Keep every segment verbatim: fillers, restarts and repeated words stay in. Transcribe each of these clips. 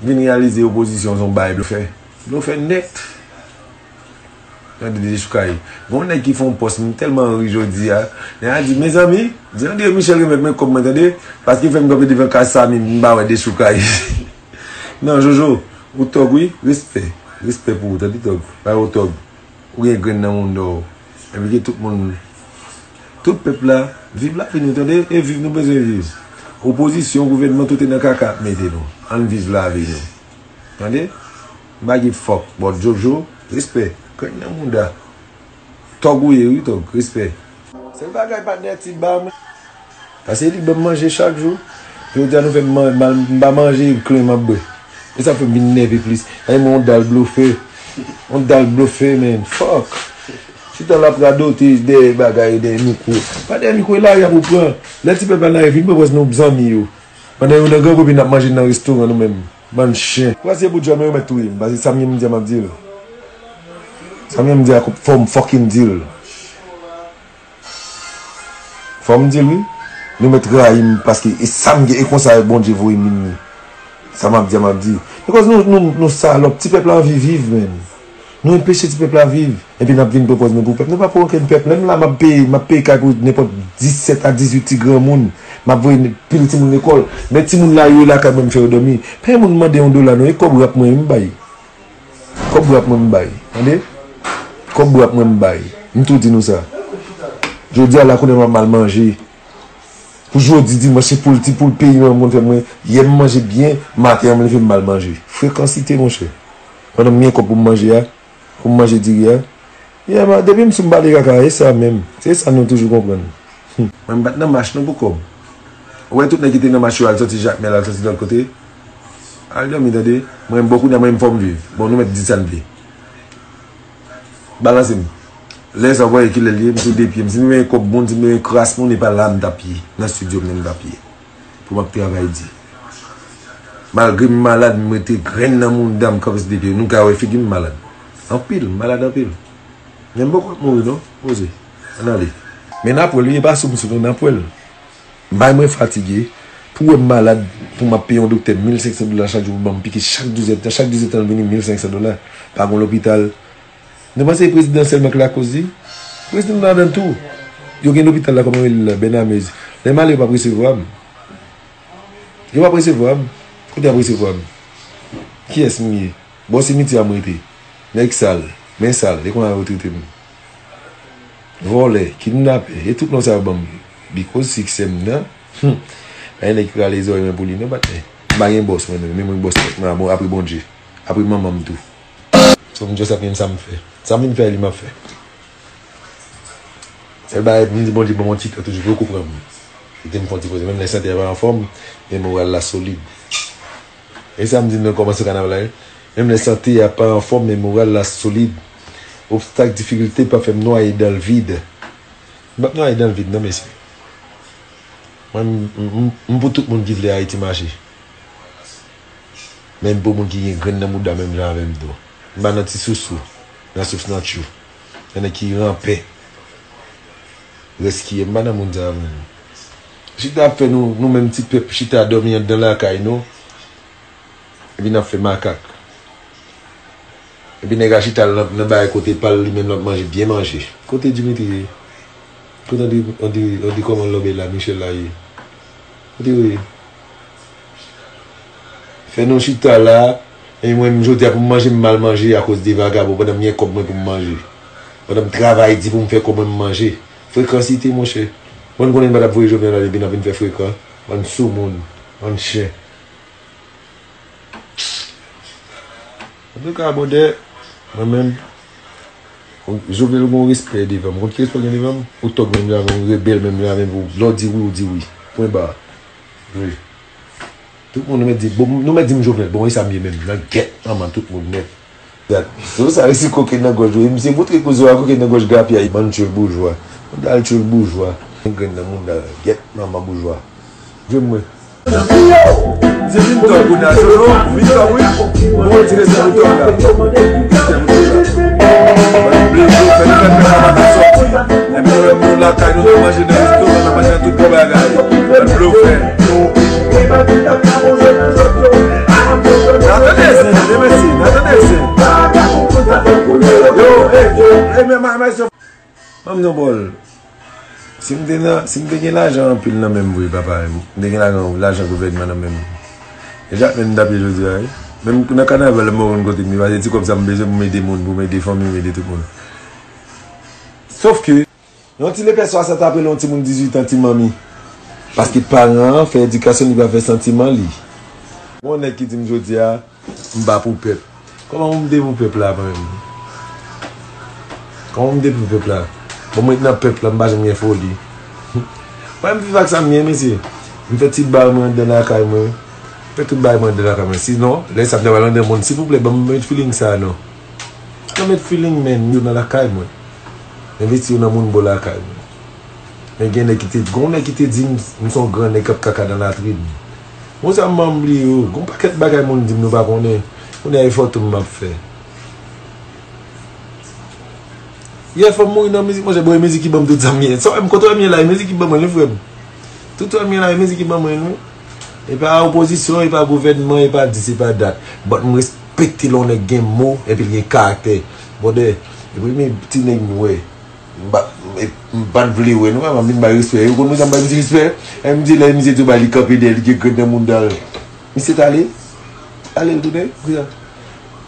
Vin reyalize opozisyon se yon bagay blofè. Blofè nèt. Tande dechoukay. Gon nèg ki fè yon pòs, m tèlman ri jodi a. Nèg la di, mezanmi, di André Michel remèt mwen kòb mwen, tande, paske fè m kanpe devan kay Samy, m pa wè dechoukay. Non, Jojo, ou tòg wi, respè. Respè pou ou, tande tòg. Bay ou tòg. Ou gen grenn nan mounda w. Envite tout moun. Tout pèp la, viv lavi nou, tande, e viv nou bezwen viv. Opozisyon, gouvènman, tout e nan kaka ap mete nou. Ann viv lavi nou. Tande? M pa give fuck, but Jojo, respè. Grenn nan mounda. Tòg ou ye wi, tòg, respè. Sèl bagay patnè ti ba mwen. Paske li ban m manje chak jou. Jodi a nou fè m man- mal, m pa manje, klen m ap bwè. E sa fè m vin nève plis. Ay mwen yon dal blofè. Yon dal blofè, man. Fuck. Chita la ap radote dèyè bagay, dèyè mikwo. Pa dèyè mikwo, e lari a pou pran. Lè ti pèp la nan revin, mwen pwès nou zanmi yo. Pandan yo nan gran kopi n ap manje nan restoran nou menm. Bann chen. Kwa se pou djòl mwen yo mèt touye m. Paske sa m gen m di a m ap di l. Sa m gen m di a fò m fucking di l. Fò m di l wi. Nou mèt rayi m paske e sa m gen, e konsa Bondye voye m vin ni. Sa m ap di a m ap di. Because nou, nou, nou salòp, ti pèp la anvi viv, man. Nou enpeche ti pèp la viv. Epi n ap vin pran pòz nou pou pèp. Nou pa pou okenn pèp. Lè m la, m ap peye, m ap peye kay pou nenpòt disèt a dizuit ti granmoun. M ap voye pil timoun lekòl. Men timoun la yo lakay mwen, m fè yo dòmi. Pa gen moun mande yon dola non, e kòb rap mwen m bay. Kòb rap mwen m bay. Tande? Kòb rap mwen m bay. M tou di nou sa. Jodi a la kounye a m ap mal manje. Pou jodi dimanch, se pou l ti pou l peyi mwen, moun fè mwen. Yè m manje byen, maten an m leve m mal manje. Frekansite, monchè. Pandan m gen kòb pou m manje a, pou m manje diri a. Yeah, man, depi m sou m pale kaka, e sa menm. Se sa nou toujou konprann. Hmm. Mwen m pa t nan mach non pou kòb. Ou wè tout nèg ki te nan mach yo al sòti Jakmèl, al sòti lòt kote. Al dòmi tande. Mwen m bon kounye a, mwen m fò m viv. Bon, nou mèt di sa n vle. Balanse m. Lè sa w wè kilè l ye, m sou de pye m. Si m te gen kòb moun, si m te gen kras moun, e pa la m t ap ye. Nan estidyo m nan m t ap ye. Pou m ap travay di. Malgre m malad, m rete grenn nan mouda m kanpe sou de pye. Nou ka wè figi m malad. Anpil, m malad anpil. Men m poko ap mouri non. Poze. Ann ale. Men n ap wè l wi, e pa sou m sou non, n ap wè l. Bay mwen fatige. Pou wè m malad, pou m ap peye yon doktè mil senk san dola chak jou pou ban m piki chak douzèdtan. Chak douzèdtan l vini mil senk san dola. Pa gon lopital. Nou panse e prezidan sèlman k lakòz li? Prezidan ladan l tou. Yo gen lopital la, kòman yo rele l la? Bènamez. Lè m ale, yo p ap resevwa m. Yo p ap resevwa m. Kote y ap resevwa m? Kiyès m ye? Bò simityè a m rete. Nèg sal. Men sal. E konsa yo trete m. Vòlè, kidnapè, e tout non sa yo ban m. Bikoz siksè m nan, hmm, pa gen nèg ki rale zòrèy mwen pou li non, patnè. M pa gen bòs mwen menm, men mwen bòs tèt mwen, apre Bondye, apre manman m tou. So m just ap gen sa m fè. Sa m vin fè, li m ap fè. Sèl bagay pou m di Bondye ban m yon ti tan toujou pou l konprann m. Kite m fè yon ti poze. Menm lè sante a pa anfòm, men moral la solid. E sa m di nou nan kòmansman kanaval la, wi. Menm lè sante a pa anfòm, men moral la solid. Obstak, difikilte pa fè m nwaye dan l vid. M p ap nwaye dan l vid non, mesye. Mwen, m, m, m, m pou tout moun ki vle Ayiti mache. Men m pou moun ki gen grenn nan mouda menm jan avè m tou. M pa nan ti sousou, nan souf nan tchou. Nan nèg ki ranpè. Rès ki ye, m pa nan moun sa yo menm. Chita ap fè nou, nou menm ti pèp, chita dòmi anndan lakay nou. Epi n ap fè makak. Epi nèg la chita nan, nan bagay kote pa l, li menm l ap manje byen manje. Kote Dimitri ye? Kote André, André, André kòman lòbèy la, Michel la ye? Kote yo ye? Fè nou chita la, e mwen menm jodi a pou m manje m mal manje akoz de vagabon pandan m gen kòb mwen pou m manje. Pandan m travay di pou m fè kòb mwen m manje. Frekansite monchè. Mwen m konnen m pa t ap voye Jovenel ale epi n ap vin fè frekan. Bann soumoun. Bann chen. Antouka, brother, mwen menm, Jovenel gen yon respè devan m. Ou konn ki respè w gen devan m? Ou tòg menm jan avè m, ou rebèl menm jan avè m, ou, lè w di wi, ou di wi. Pwen ba. Wi. Tout moun nou mèt di, bon, nou mèt di m Jovenel, bon, e sa m ye menm, nan gèt manman tout moun nèt. Dat. Se pou sa resi kokenn nan gòj ou, e misye moutre kou zo a kokenn nan gòj grapyay, bann tchoul boujwa. Manda al tchoul boujwa. Grenn nan moun nan, gèt manman boujwa. Jwenn mwen. Misye vin tòg kounye a, Jojo, vin tòg wi. Bon, ti rete nou tòg la. Kite nou tòg la. Blofè, nou fè fè sa pa ka sòti. Epi nou menm nou lakay nou, n ap manje nan restoran, n ap manje nan tout gwo bagay. Blofè. N ap Ban m yon bòl. Si m te nan, si m te gen lajan anpil nan men m vre, papa, m te gen lajan, lajan gouvènman nan men m. E Jakmèl m t ap ye jodi a, wi. Menm nan kanaval, m pa konn kote m ye, paske ti kòb sa m bezwen pou m ede moun, pou m ede fanmi m, ede tout moun. Sòf ke, yon ti lepè swasant ap rele yon timoun dizuit an ti manmi. Paske paran an fè edikasyon li pa fè santiman li. Yon nèg ki di m jodi a, m pa pou pèp. Kòman pou m te pou pèp la, mwen menm? Kòman pou m te pou pèp la? Bon, mwen nan pèp la, m pa janm gen foli. Mwen, m viv ak sa m gen, mesye. M fè ti bagay mwen anndan lakay mwen. M fè tout bagay mwen anndan lakay mwen. Sinon, lè sa m te pral anndan moun, silvouplè, ban m met feeling sa, non. Ban m met feeling, men, yo nan lakay mwen. Envesti yo nan moun bò lakay mwen. Men gen nèg ki te, gon nèg ki te di m, m se yon gran nèg k ap kaka nan latrin. Bon, sa m bliye yo. Gon pakèt bagay moun di m nou pa konnen. Kounye a e fòt m ap fè. Yè, fò m mouri nan mizik, monchè, bon, e mizik ki ban m tout sa m gen. Sa w wè m kote w wè m ye la, e mizik ki ban mwen, wi, frè m. Tout sa m gen la, e mizik ki ban mwen, wi. E pa opozisyon, e pa gouvènman, e pa dis, e pa dat. But m respekte lè yon nèg gen mo, epi l gen karaktè. Brother, e premye ti nèg m wè. M pa, m pa t vle wè nou, m vin bay respè. Ou konn mwen sa m bay ti respè? M di lè misye tou bay li kanpe dèyè, li gen grenn nan mouda l. Misye t ale, ale l tounen, kounya.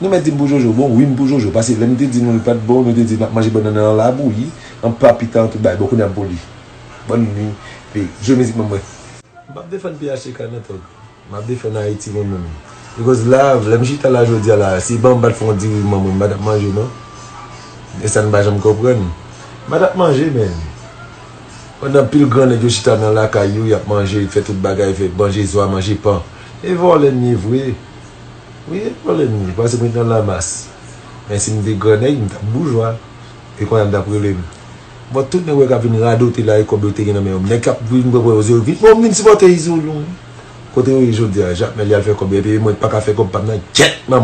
Nou mèt di m pou Jojo. Bon, wi, m pou Jojo. Paske lè m te di nou li pa t bon, nou te di n ap manje bannann nan labouyi, an papita, an tout bagay. Bon, kounya m pou li. Bòn nwi. Epi, jwe mizik mwen mwen. M p ap defann P H T K nan tòg. M ap defann Ayiti mwen menm. Because la, lè m chita la jodi a la, si ban m pa t fè yon diri manman m, m pa t ap manje non. E sa n pa janm konprann. M pa t ap manje, men. Pandan pil gran nèg yo chita nan lakay yo, y ap manje, fè tout bagay, fè manje zwa, manje pan. E vòlè n ye vre. Wi, e vòlè n ye, paske mwen nan lamas. Men si m te gran nèg, m t ap boujwa. E kounye a m t ap rele m. Bon, tout nèg wè k ap vin radote la, e kòb yo te gen nan men yo. Nèg k ap vin pran pran yo, yo vin, bon, vin sipòte Izo Lou. Kote yo ye jodi a, Jakmèl y al fè kòb, epi mwen pa ka fè kòb pa m nan gyèt manman.